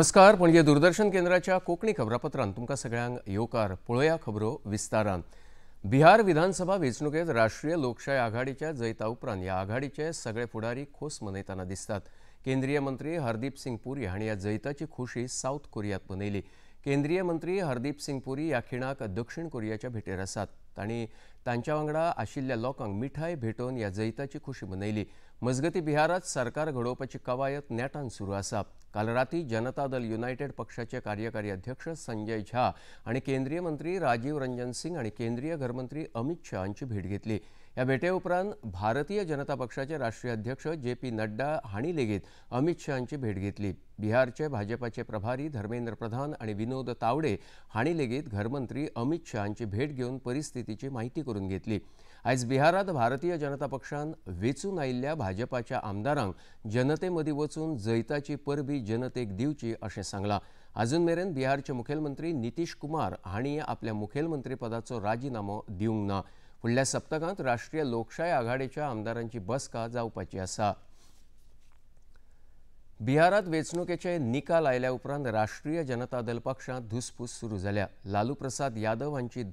नमस्कार, पणजे दूरदर्शन केंद्राच्या कोंकणी खबरापत्रांत तुमकां सगळ्यांक येवकार. पळोवया खबरो विस्तारान. बिहार विधानसभा वेंचणुकेंत राष्ट्रीय लोकशाय आघाडीच्या जैता उपरांत ह्या आघाडीचे सगळे फुडारी खोस मनयतना दिसतात. केंद्रीय मंत्री हरदीप सिंग पुरी हांणी ह्या जैताची खोशी सावथ कोरियांत मनयली. केंद्रीय मंत्री हरदीप सिंग पुरी ह्या खिणाक दक्षिण कोरियाच्या भेटेर आसात. तांणी तांच्या वांगडा आशिल्ल्या लोकांक मिठाय भेटोवन ह्या जैताची खोशी मनयली. मजगती बिहारात सरकार घडोवपाची कवायत नेटान सुरू आसा. काल राती जनता दल युनायटेड पक्षाचे कार्यकारी अध्यक्ष संजय झा आनी केंद्रीय मंत्री राजीव रंजन सिंग आनी केंद्रीय घरमंत्री अमित शाह हांची भेट घेतली. ह्या भेटे उपरांत भारतीय जनता पक्षाचे राष्ट्रीय अध्यक्ष जे पी नड्डा हांणी लेगीत अमित शाह हांची भेट घेतली. बिहारचे भाजपाचे प्रभारी धर्मेंद्र प्रधान आनी विनोद तावडे हांणी लेगीत घरमंत्री अमित शाह हांची भेट घेवन परिस्थितीची माहिती करून घेतली. आयज बिहारात भारतीय जनता पक्षान वेंचून आयिल्ल्या भाजपाच्या आमदारांक जनते मदीं वचून जैताची परबी जनतेक दिवची अशें सांगलां. अजून मेरेन बिहारचे मुखेलमंत्री नितीश कुमार हांणी आपल्या मुखेलमंत्रीपदाचो राजिनामो दिवंक ना. फुडल्या सप्तकांत राष्ट्रीय लोकशाय आघाडीच्या आमदारांची बसका जावपाची आसा. बिहारात वेंचणुकेचे निकाल आयल्या उपरांत राष्ट्रीय जनता दल पक्षांत धुसफूस सुरू जाल्या. लालू प्रसाद यादव हांची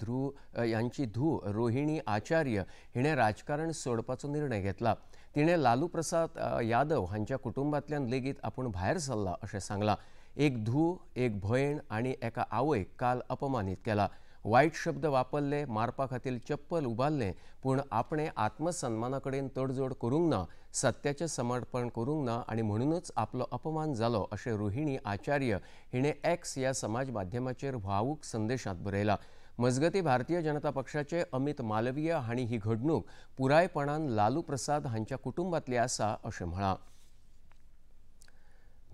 धूव रोहिणी आचार्य हिणें राजकारण सोडपाचो निर्णय घेतला. तिणें लालू प्रसाद यादव हांच्या कुटुंबांतल्यान लेगीत आपूण भायर सरला अशें सांगलां. एक धूव, एक भयण आनी एका आवयक काल अपमानीत केला. वायट शब्द वापरले, मारपा खातीर चप्पल उबारलें, पूण आपणें आत्मसन्माना कडेन तडजोड करूंक ना, सत्याचें समर्पण करूंक ना आनी म्हणूनच आपलो अपमान जालो अशें रोहिणी आचार्य हिणें एक्स ह्या समाज माध्यमाचेर भावूक संदेशांत बरयलां. मजगती भारतीय जनता पक्षाचे अमित मालवीय हांणी ही घडणूक पुरायपणान लालू प्रसाद हांच्या कुटुंबांतली आसा अशें म्हळां.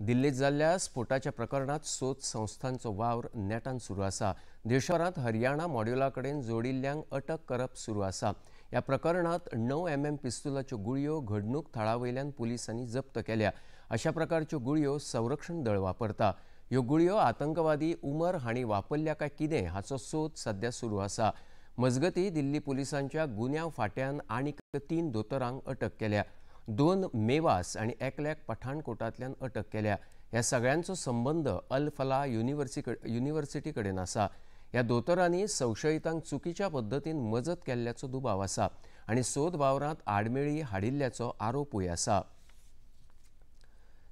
दिल्लीत जाल्ल्या स्फोटाच्या प्रकरणात सोद संस्थांचो वावर नेटान सुरू आसा. देशभरांत हरियाणा मॉड्युला कडेन जोडिल्ल्यांक अटक करप सुरू आसा. ह्या प्रकरणात 9 mm पिस्तुलाच्यो गुळयो घडणूक थळा वयल्यान पुलिसांनी जप्त केल्या. अशा प्रकारच्यो गुळयो संरक्षण दळ वापरता. ह्यो गुळयो आतंकवादी उमर हांणी वापरल्या काय कितें हाचो सोद सध्या सुरू आसा. मजगती दिल्ली पुलिसांच्या गुन्यांव फांट्यान आनीक 3 दोतोरांक अटक केल्या. 2 मेवास आनी एकल्याक पठाणकोटांतल्यान अटक केल्या. ह्या सगळ्यांचो संबंद अल फला युनिव्हर्सिटी कडेन आसा. ह्या दोतोरांनी संशयितांक चुकीच्या पद्दतीन मजत केल्ल्याचो दुबाव आसा आनी सोद वावरांत आडमेळी हाडिल्ल्याचो आरोपूय आसा.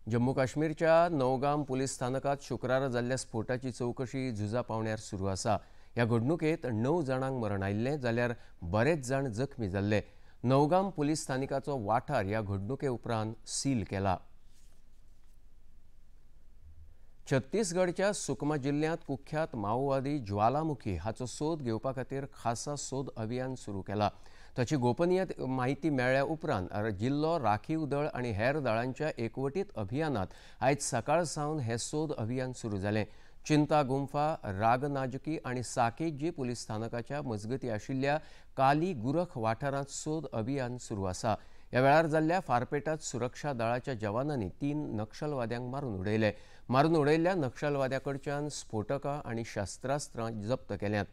जम्मू काश्मीरच्या नौगाम पुलीस स्थानकांत शुक्रारा जाल्ल्या स्फोटाची चवकशी झुजा पावण्यार सुरू आसा. ह्या घडणुकेंत 9 जाणांक मरण आयिल्लें जाल्यार बरेच जाण जखमी जाल्ले. नौगाम पुलीस स्थानकाचो वाठार ह्या घडणुके उपरांत सील केला. छत्तीसगडच्या सुकमा जिल्ल्यांत कुख्यात माओवादी ज्वालामुखी हाचो सोद घेवपा खातीर खासा सोद अभियान सुरू केला. ताची गोपनीय माहिती मेळ्ळ्या उपरांत जिल्लो राखीव दळ आनी हेर दळांच्या एकवटीत अभियानात आयज सकाळ सावन हें सोद अभियान सुरू जालें. चिंता गुंफा, रागनाजकी आनी साकेतजी पुलीस स्थानकाच्या मजगती आशिल्ल्या काली गुरख वाठारांत सोद अभियान सुरू आसा. ह्या वेळार जाल्ल्या फारपेटात सुरक्षा दळाच्या जवानांनी 3 नक्षलवाद्यांक मारून उडयले. मारून उडयल्ल्या नक्षलवाद्या कडच्यान स्फोटकां आनी शस्त्रास्त्रां जप्त केल्यांत.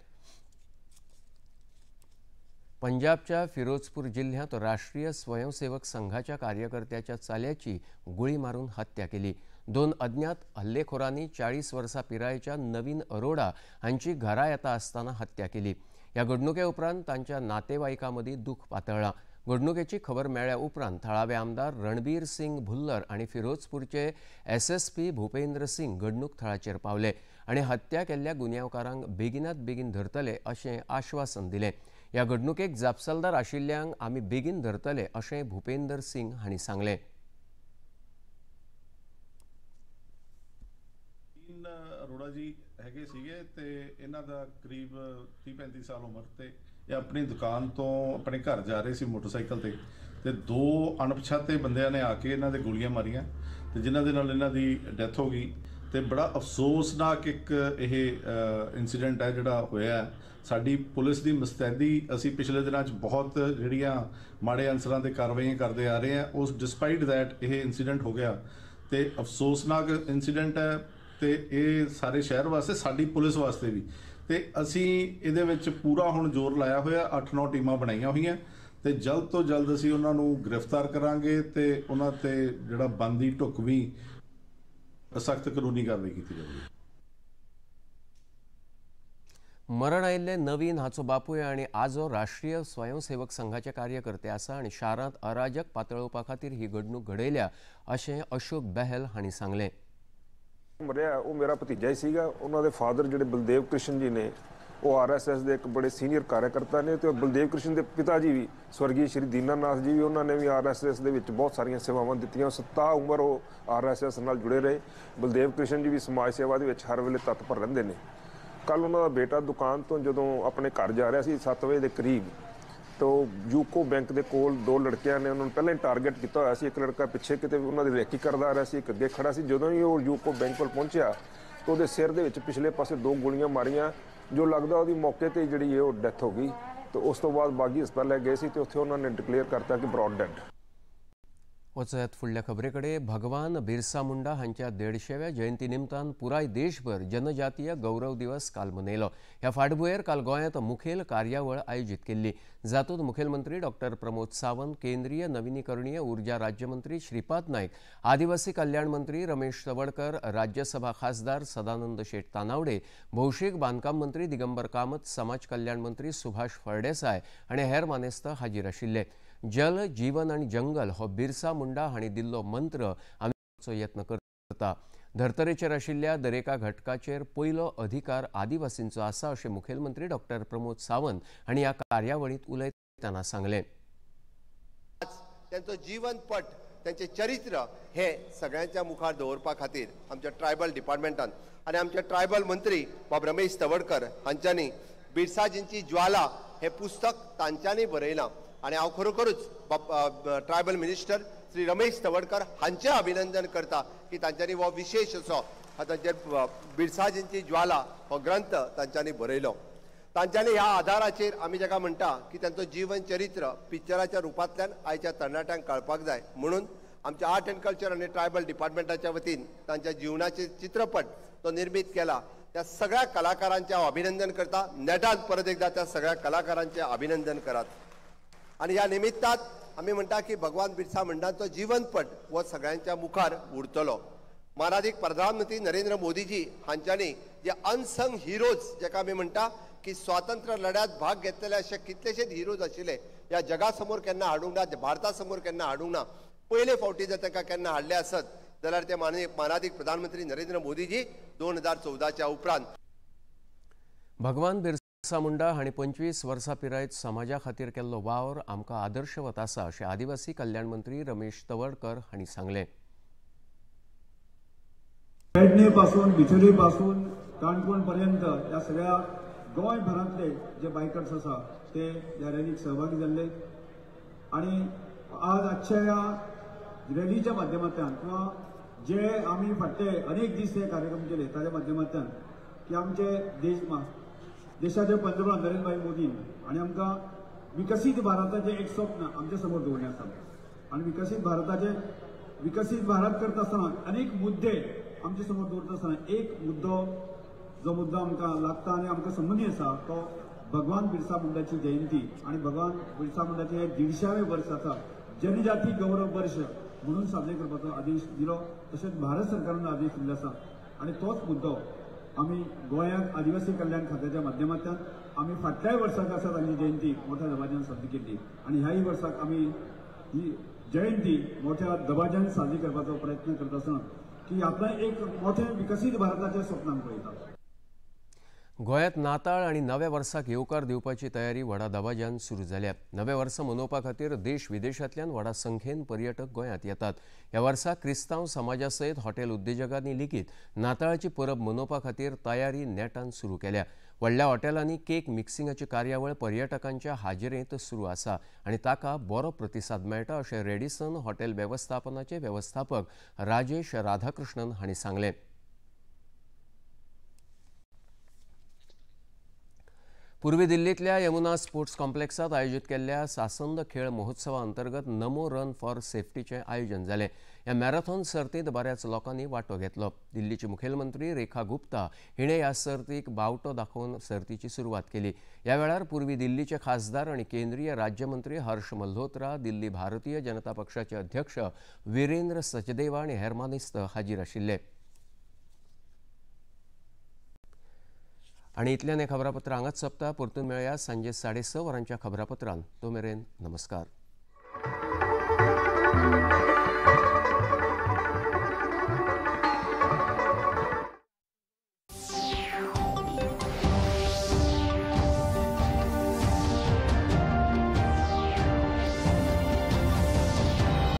पंजाबच्या फिरोजपूर जिल्ह्यांत राष्ट्रीय स्वयंसेवक संघाच्या कार्यकर्त्याच्या चाल्याची गुळी मारून हत्या केली. 2 अज्ञात हल्लेखोरांनी 40 वर्सां पिरायेच्या नवीन अरोडा हांची घरा येता आसतना हत्या केली. ह्या घडणुके उपरांत तांच्या नातेवाईकां मदीं दुख्ख पातळ्ळां. घडणुकेची खबर मेळ्ळ्या उपरांत थळावे आमदार रणबीर सिंग भुल्लर आनी फिरोजपूरचे SSP Bhupendra Singh घडणूक थळाचेर पावले आनी हत्या केल्ल्या गुन्यांवकारांक बेगिनात बेगीन धरतले अशें आश्वासन दिलें. ह्या घडणुकेक जापसालदार आशिल्ल्यांक आमी बेगीन धरतले अशें भूपेंद्र सिंग हांणी सांगलें. 3 ਅਰੋੜਾ ਜੀ ਹੈਗੇ ਸੀਗੇ ਤੇ ਇਹਨਾਂ ਦਾ ਕਰੀਬ 30-35 ਸਾਲ ਉਮਰ ਤੇ ਇਹ ਆਪਣੀ ਦੁਕਾਨ ਤੋਂ ਆਪਣੇ ਘਰ ਜਾ ਰਹੇ ਸੀ ਮੋਟਰਸਾਈਕਲ ਤੇ ਤੇ 2 ਅਣਪਛਾਤੇ ਬੰਦਿਆਂ ਨੇ ਆ ਕੇ ਇਹਨਾਂ ਦੇ ਗੋਲੀਆਂ ਮਾਰੀਆਂ ਤੇ ਜਿਨ੍ਹਾਂ ਦੇ ਨਾਲ ਇਹਨਾਂ ਦੀ ਡੈਥ ਹੋ ਗਈ। ਤੇ ਬੜਾ ਅਫਸੋਸਨਾਕ ਇੱਕ ਇਹ ਇਨਸੀਡੈਂਟ ਹੈ ਜਿਹੜਾ ਹੋਇਆ। ਸਾਡੀ ਪੁਲਿਸ ਦੀ ਮੁਸਤੈਦੀ, ਅਸੀਂ ਪਿਛਲੇ ਦਿਨਾਂ 'ਚ ਬਹੁਤ ਜਿਹੜੀਆਂ ਮਾੜੇ ਅਨਸਰਾਂ 'ਤੇ ਕਾਰਵਾਈਆਂ ਕਰਦੇ ਆ ਰਹੇ ਹਾਂ, ਉਸ ਡਿਸਪਾਈਟ that ਇਹ ਇਨਸੀਡੈਂਟ ਹੋ ਗਿਆ ਤੇ ਅਫਸੋਸਨਾਕ ਇਨਸੀਡੈਂਟ ਹੈ ਤੇ ਇਹ ਸਾਰੇ ਸ਼ਹਿਰ ਵਾਸਤੇ, ਸਾਡੀ ਪੁਲਿਸ ਵਾਸਤੇ ਵੀ। ਤੇ ਅਸੀਂ ਇਹਦੇ ਵਿੱਚ ਪੂਰਾ ਹੁਣ ਜ਼ੋਰ ਲਾਇਆ ਹੋਇਆ, 8-9 ਟੀਮਾਂ ਬਣਾਈਆਂ ਹੋਈਆਂ ਤੇ ਜਲਦ ਤੋਂ ਜਲਦ ਅਸੀਂ ਉਹਨਾਂ ਨੂੰ ਗ੍ਰਿਫਤਾਰ ਕਰਾਂਗੇ ਤੇ ਉਹਨਾਂ 'ਤੇ ਜਿਹੜਾ ਬਣਦੀ ਢੁਕਵੀਂ ਸਖਤ ਕਾਨੂੰਨੀ ਕਾਰਵਾਈ ਕੀਤੀ ਜਾਵੇਗੀ। मरण आयिल्ले नवीन हाचो बापूय आनी आजो राष्ट्रीय स्वयंसेवक संघाचे कार्यकर्ते आसा आनी शारांत अराजक पातळोवपा खातीर ही घडणूक घडयल्या अशें अशोक बहल हांणी सांगलें। ਮਰਿਆ ਉਹ ਮੇਰਾ ਭਤੀਜਾ ਹੀ ਸੀਗਾ। ਉਹਨਾਂ ਦੇ ਫਾਦਰ ਜਿਹੜੇ ਬਲਦੇਵ ਕ੍ਰਿਸ਼ਨ ਜੀ ਨੇ ਉਹ ਆਰਐਸਐਸ ਦੇ ਇੱਕ ਬੜੇ ਸੀਨੀਅਰ ਕਾਰਜਕਰਤਾ ਨੇ ਤੇ ਬਲਦੇਵ ਕ੍ਰਿਸ਼ਨ ਦੇ ਪਿਤਾ ਜੀ ਵੀ ਸਵਰਗੀ ਸ਼੍ਰੀ ਦੀਨਾਨਾਥ ਜੀ ਵੀ ਉਹਨਾਂ ਨੇ ਵੀ ਆਰਐਸਐਸ ਦੇ ਵਿੱਚ ਬਹੁਤ ਸਾਰੀਆਂ ਸੇਵਾਵਾਂ ਦਿੱਤੀਆਂ। ਸੱਤਾ ਉਮਰ ਉਹ ਆਰਐਸਐਸ ਨਾਲ ਜੁੜੇ ਰਹੇ। ਬਲਦੇਵ ਕ੍ਰਿਸ਼ਨ ਜੀ ਵੀ ਸਮਾਜ ਸੇਵਾ ਦੇ ਵਿੱਚ ਹਰ ਵੇਲੇ ਤਤਪਰ ਰਹਿੰਦੇ ਨੇ। ਕੱਲ੍ਹ ਉਹਨਾਂ ਦਾ ਬੇਟਾ ਦੁਕਾਨ ਤੋਂ ਜਦੋਂ ਆਪਣੇ ਘਰ ਜਾ ਰਿਹਾ ਸੀ 7 ਵਜੇ ਦੇ ਕਰੀਬ ਤੋ ਯੂਕੋ ਬੈਂਕ ਦੇ ਕੋਲ ਦੋ ਲੜਕਿਆਂ ਨੇ ਉਹਨਾਂ ਨੂੰ ਪਹਿਲਾਂ ਹੀ ਟਾਰਗੇਟ ਕੀਤਾ ਹੋਇਆ ਸੀ। ਇੱਕ ਲੜਕਾ ਪਿੱਛੇ ਕਿਤੇ ਉਹਨਾਂ ਦੀ ਰੇਕੀ ਕਰਦਾ ਆ ਰਿਹਾ ਸੀ, ਇੱਕ ਅੱਗੇ ਖੜਾ ਸੀ। ਜਦੋਂ ਹੀ ਉਹ ਯੂਕੋ ਬੈਂਕ ਕੋਲ ਪਹੁੰਚਿਆ ਤਾਂ ਉਹਦੇ ਸਿਰ ਦੇ ਵਿੱਚ ਪਿਛਲੇ ਪਾਸੇ 2 ਗੋਲੀਆਂ ਮਾਰੀਆਂ, ਜੋ ਲੱਗਦਾ ਉਹਦੀ ਮੌਕੇ 'ਤੇ ਜਿਹੜੀ ਉਹ ਡੈਥ ਹੋ ਗਈ। ਤੇ ਉਸ ਤੋਂ ਬਾਅਦ ਬਾਗੀ ਹਸਪਤਾਲ ਲੈ ਗਏ ਸੀ ਤੇ ਉੱਥੇ ਉਹਨਾਂ ਨੇ ਡਿਕਲੇਅਰ ਕਰਤਾ ਕਿ ਬ੍ਰੌਡ ਡੈਡ। वचूयात फुडल्या खबरेकडे। भगवान बिरसा मुंडा हांच्या 150व्या जयंती निमतान पुराय देशभर जनजातीय गौरव दिवस काल मनयलो। ह्या फाटभुंयेर काल गोंयांत मुखेल कार्यावळ आयोजीत केल्ली, जातूंत मुखेलमंत्री डॉक्टर प्रमोद सावंत, केंद्रीय नविनीकरणीय ऊर्जा राज्यमंत्री श्रीपाद नायक, आदिवासी कल्याण मंत्री रमेश तवडकर, राज्यसभा खासदार सदानंद शेट तानावडे, भौशीक बांदकाम मंत्री दिगंबर कामत, समाज कल्याण मंत्री सुभाष फळदेसाय आनी हेर मानेस्त हाजीर आशिल्ले। जल जीवन आनी जंगल हो बिरसा मुंडा हांणी दिल्लो मंत्र आमी यत्न करता। धर्तरेचेर आशिल्ल्या दरेका घटकाचेर पयलो अधिकार आदिवासींचो आसा अशें मुखेलमंत्री डॉक्टर प्रमोद सावंत हांणी ह्या कार्यावळींत उलयतना सांगलें। तांचो जीवनपट, तांचें चरित्र हे सगळ्यांच्या मुखार दवरपा खातीर आमच्या ट्रायबल डिपार्टमेंटान आनी आमचे ट्रायबल मंत्री बाब रमेश तवडकर हांच्यांनी बिरसाजींची ज्वाला हें पुस्तक तांच्यांनी बरयलां आनी हांव खरोखरूच ट्रायबल मिनिस्टर श्री रमेश तवडकर हांचें अभिनंदन करता की तांच्यांनी हो विशेष असो तांचेर बिरसाजींची ज्वाला हो ग्रंथ तांच्यांनी बरयलो। तांच्यांनी ह्या आधाराचेर आमी जाका म्हणटा की तांचो जीवन चरित्र पिक्चराच्या रुपांतल्यान आयच्या तरणाट्यांक कळपाक जाय म्हणून आमच्या आर्ट अँड कल्चर आनी ट्रायबल डिपार्टमेंटाच्या वतीन तांच्या जिवनाचे चित्रपट तो निर्मीत केला। त्या सगळ्या कलाकारांचें हांव अभिनंदन करता। नेटान परत एकदा त्या सगळ्या कलाकारांचें अभिनंदन करात। आनी ह्या निमित्तान आमी म्हणटा की भगवान बिरसा मुंडांचो जीवनपट हो सगळ्यांच्या मुखार उरतलो। मानादीक प्रधानमंत्री नरेंद्र मोदीजी हांच्यांनी जे अनसंग हिरोज जाका आमी म्हणटा की स्वातंत्र्य लढ्यात भाग घेतलेले अशे कितलेशेच हिरोज आशिल्ले ह्या जगा समोर केन्ना हाडूंक ना, भारता समोर केन्ना हाडूंक ना। पयले फावटी जर तांकां केन्ना हाडले आसत जाल्यार ते मानादीक प्रधानमंत्री नरेंद्र मोदीजी 2014च्या उपरांत। भगवान बिरसा मुंडा हांणी 25 वर्सां पिरायेत समाजा खातीर केल्लो वावर आमकां आदर्शवत आसा अशें आदिवासी कल्याण मंत्री रमेश तवडकर हांणी सांगलें। पेडणे पासून बिचोली पासून काणकोण पर्यंत ह्या सगळ्या गोंयभरांतले जे बायकर्स आसा ते ह्या रॅलीक सहभागी जाल्ले आनी आज आजच्या ह्या रॅलीच्या माध्यमांतल्यान किंवा जे आमी फाटले अनेक दीस हे कार्यक्रम केले ताच्या माध्यमांतल्यान की आमचे देशाचे पंतप्रधान नरेंद्रभाई मोदीन आनी आमकां विकसीत भारताचें एक स्वप्न आमच्या समोर दवरलें आसा आनी विकसीत भारत करता आसतना अनेक मुद्दे आमच्या समोर दवरता आसतना एक मुद्दो जो मुद्दो आमकां लागता आनी आमकां संबंदीत आसा तो भगवान बिरसा मुंडाची जयंती आनी भगवान बिरसा मुंडाचें हें 150वें वर्स आसा जनजाती गौरव वर्ष म्हणून साजरे करपाचो आदेश दिलो, तशेंच भारत सरकारान आदेश दिल्लो आसा आनी तोच मुद्दो आमी गोंयांत आदिवासी कल्याण खात्याच्या माध्यमांतल्यान आमी फाटल्याय वर्साक आसा तांची जयंती मोठ्या दबाज्यान साजरी केल्ली आनी ह्याय वर्साक आमी ही जयंती मोठ्या दबाज्यान साजरी करपाचो प्रयत्न करता आसतना की हातूंतल्यान एक मोठें विकसीत भारताचें स्वप्न आमकां पळयता। गोंयांत नाताळ आनी नव्या वर्साक येवकार दिवपाची तयारी व्हडा दबाज्यान सुरू जाल्या। नवें वर्स मनोवपा खातीर देश विदेशांतल्यान व्हडा संख्येन पर्यटक गोंयांत येतात। ह्या वर्सा क्रिस्तांव समाजा सयत हॉटेल उद्देजकांनी लेगीत नाताळाची परब मनोवपा खातीर तयारी नेटान सुरू केल्या। व्हडल्या हॉटेलांनी केक मिक्सिंगाची कार्यावळ पर्यटकांच्या हाजेरेंत सुरू आसा आनी ताका बरो प्रतिसाद मेळटा अशें रेडिसन हॉटेल वेवस्थापनाचे वेवस्थापक राजेश राधाकृष्णन हांणी सांगलें। पूर्वी दिल्लीतल्या यमुना स्पोर्ट्स कॉम्प्लेक्सात आयोजित केल्ल्या सासंद खेळ महोत्सवा अंतर्गत नमो रन फॉर सेफ्टीचें आयोजन जालें। ह्या मॅरेथॉन सर्तींत बऱ्याच लोकांनी वांटो घेतलो। दिल्लीची मुखेलमंत्री रेखा गुप्ता हिणें ह्या सर्तीक बावटो दाखोवन सर्तीची सुरवात केली। ह्या वेळार पूर्वी दिल्लीचे खासदार आनी केंद्रीय राज्यमंत्री हर्ष मल्होत्रा, दिल्ली भारतीय जनता पक्षाचे अध्यक्ष वीरेंद्र सचदेवा आनी हेर मानेस्त हाजीर आशिल्ले। आनी इतल्यान हें खबरापत्र हांगाच सोंपता. परतून मेळया सांजे 6:30 वरांच्या खबरापत्रान. तो मेरेन नमस्कार.